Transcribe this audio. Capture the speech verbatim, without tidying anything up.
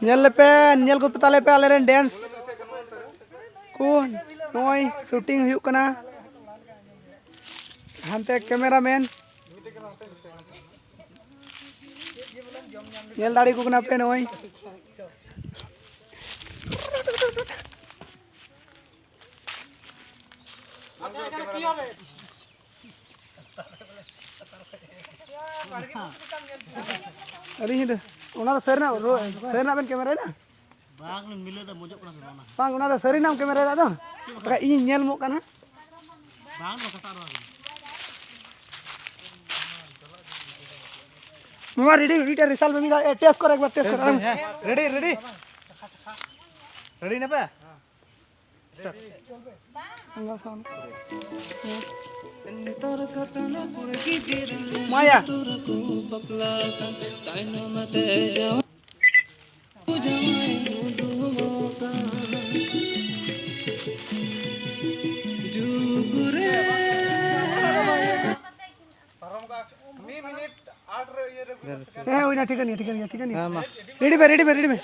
ᱧᱮᱞ ᱞᱮᱯᱮ, ᱧᱮᱞ ᱜᱚᱫ ᱛᱟᱞᱮ ᱯᱮ ᱟᱞᱮᱨᱮᱱ ᱰᱮᱱᱥ ᱠᱚ᱾ ᱱᱚᱜᱼᱚᱭ ᱥᱩᱴᱤᱝ ᱦᱩᱭᱩᱜ ᱠᱟᱱᱟ᱾ ᱦᱟᱱᱛᱮ ᱠᱮᱢᱮᱨᱟᱢᱮᱱ ᱧᱮᱞ ᱫᱟᱲᱮᱭᱟᱠᱚ ᱠᱟᱱᱟ ᱯᱮ, ᱱᱚᱜᱼᱚᱭ᱾ ᱟᱹᱞᱤᱧ ᱫᱚ ᱚᱱᱟ ᱫᱚ ᱥᱟᱹᱨᱤᱱᱟᱜ ᱨᱚ-, ᱥᱟᱹᱨᱤᱱᱟᱜ ᱵᱮᱱ ᱠᱮᱢᱮᱨᱟᱭᱮᱫᱟ? ᱵᱟᱝ ᱞᱤᱧ ᱢᱤᱞᱟᱹᱣ ᱫᱟ, ᱢᱚᱡᱚᱜ ᱠᱟᱱᱟ ᱥᱮ ᱵᱟᱝ ᱚᱱᱟ? ᱵᱟᱝ, ᱚᱱᱟ ᱫᱚ ᱥᱟᱹᱨᱤᱱᱟᱜ ᱮᱢ ᱠᱮᱢᱮᱨᱟᱭᱮᱫᱟ ᱛᱚ? ᱪᱮᱫ ᱞᱮᱠᱟ? ᱵᱟᱠᱷᱟᱡ ᱤᱧᱤᱧ ᱧᱮᱞ ᱢᱚᱜ ᱠᱟᱱᱟ᱾ ᱵᱟᱝ ᱫᱚ ᱠᱟᱴᱟᱜ ᱨᱚᱲ ᱠᱟᱱᱟ᱾ ᱱᱚᱣᱟ ᱨᱮᱰᱤ, ᱨᱮᱰᱤ, ᱨᱤᱥᱟᱞ ᱵᱮᱵᱤ ᱫᱟ, ᱮ, ᱴᱮᱥᱴ ᱠᱚᱨᱮ ᱮᱠᱵᱟᱨ ᱴᱮᱥᱴ ᱠᱚᱨᱮ᱾ ᱦᱮᱸ, ᱨᱮᱰᱤ, ᱨᱮᱰᱤ᱾ ᱨᱮᱰᱤ ᱱᱟᱯᱮ? ᱢᱟᱭᱟ᱾ ᱦᱮᱸ, ᱦᱩᱭᱱᱟ, ᱴᱷᱤᱠᱟᱹᱱ ᱜᱮᱭᱟ, ᱴᱷᱤᱠᱟᱹᱱ ᱜᱮᱭᱟ, ᱴᱷᱤᱠᱟᱹᱱ ᱜᱮᱭᱟ᱾ ᱦᱮᱸ, ᱢᱟ᱾ ᱨᱮᱰᱤ ᱢᱮ, ᱨᱮᱰᱤ ᱢᱮ, ᱨᱮᱰᱤ ᱢᱮ᱾